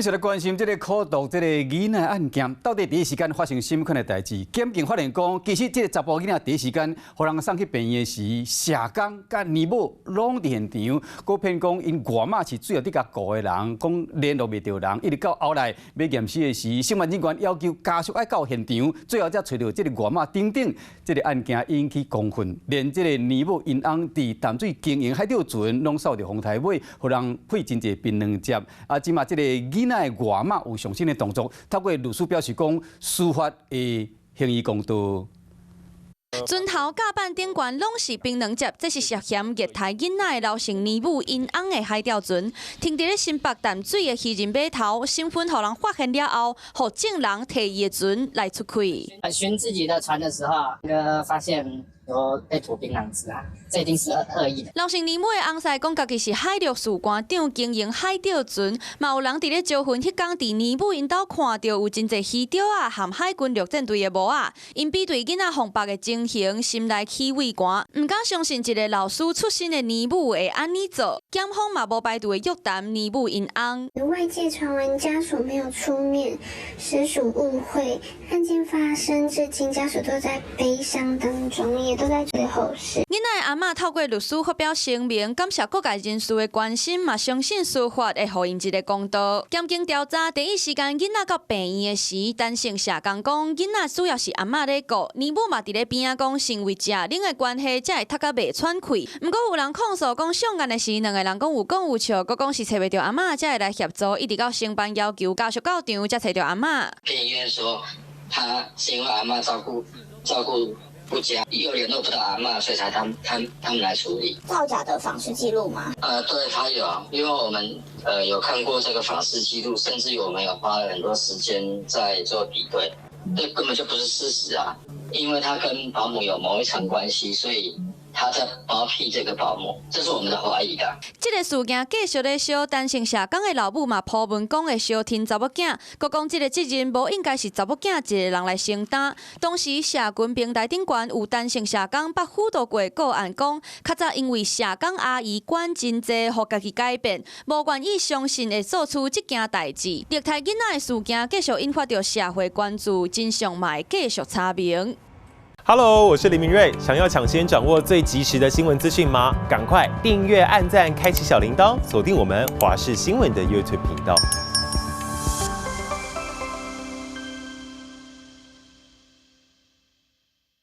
續來關心這个苦毒這个囡仔案件，到底第一時間發生啥物款的代誌？檢警發現講，其實這个查埔囡仔第一時間予人送去病院時，社工佮奶母攏佇現場，閣騙講𪜶外媽是主要佇共顧的人，講聯絡袂著人，一直到後來欲驗屍的時，審問人員要求家屬愛到現場，最後才揣著這个外媽等等，這个案件引起公憤，連這个奶母𪜶翁佇淡水經營海釣船，攏掃著風台尾，予人費真濟檳榔汁。啊，這馬這个囡仔的外媽有上新的動作，透過律師表示講，司法會還伊公道。船頭甲板頂懸攏是檳榔汁，這是涉嫌虐待囡仔的劉姓奶母𪜶翁的海釣船，停佇咧新北淡水的漁人碼頭，身份予人發現了後，予眾人提伊的船來出氣。巡自己的船的時候，那個發現有被吐檳榔汁啊，這一定是惡意的。劉姓奶母的翁婿講，家己是海陸士官長，經營海釣船，嘛有人佇咧招魂彼工，佇奶母𪜶兜看著有真濟魚釣仔和海軍陸戰隊的帽仔，𪜶比對囡仔予縛的情形，心內起畏寒，毋敢相信一个老師出身的奶母會按呢做。檢方嘛無排除會約談奶母𪜶翁。外界傳聞家屬沒有出面，實屬誤會。案件發生至今，家屬都在悲傷當中，也都在處理後事。囡仔的阿嬤透過律師發表聲明，感謝各界人士的關心，嘛相信司法會予𪜶一个公道。檢警調查第一時間，囡仔到病院的時，陳姓社工講，囡仔主要是阿嬤咧顧，奶母嘛佇咧邊仔講，是因為食奶的關係，才會讀甲袂喘氣。毋過有人控訴講，送案的時，兩个人講有講有笑，閣講是揣袂著阿嬤，才會來協助，一直到承辦要求家屬到場，才揣著阿嬤。病院說，他是因為阿嬤照顧不佳，又聯絡不到阿嬤，所以才他們來處理。造假的訪視記錄嗎？對，他有，因為我們有看過這個訪視記錄，甚至於我們有花了很多時間在做比對，這根本就不是事實啊！因為他跟保姆有某一層關係，所以他在包庇這個保姆，這是我們的懷疑的。這个事件繼續咧燒，陳姓社工的老母嘛鋪文講會相挺查某囝，閣講這个責任無應該是查某囝一个人來承擔。當時社群平台頂懸有陳姓社工捌輔導過個案，講較早因為社工阿姨管真濟，予家己改變，無願意相信會做出這件代誌。虐待囡仔的事件繼續引發著社會關注，真相嘛會繼續查明。 Hello，我是林明瑞。想要搶先掌握最及時的新聞資訊嗎？趕快訂閱、按讚、開啟小鈴鐺，鎖定我們華視新聞的 YouTube 頻道。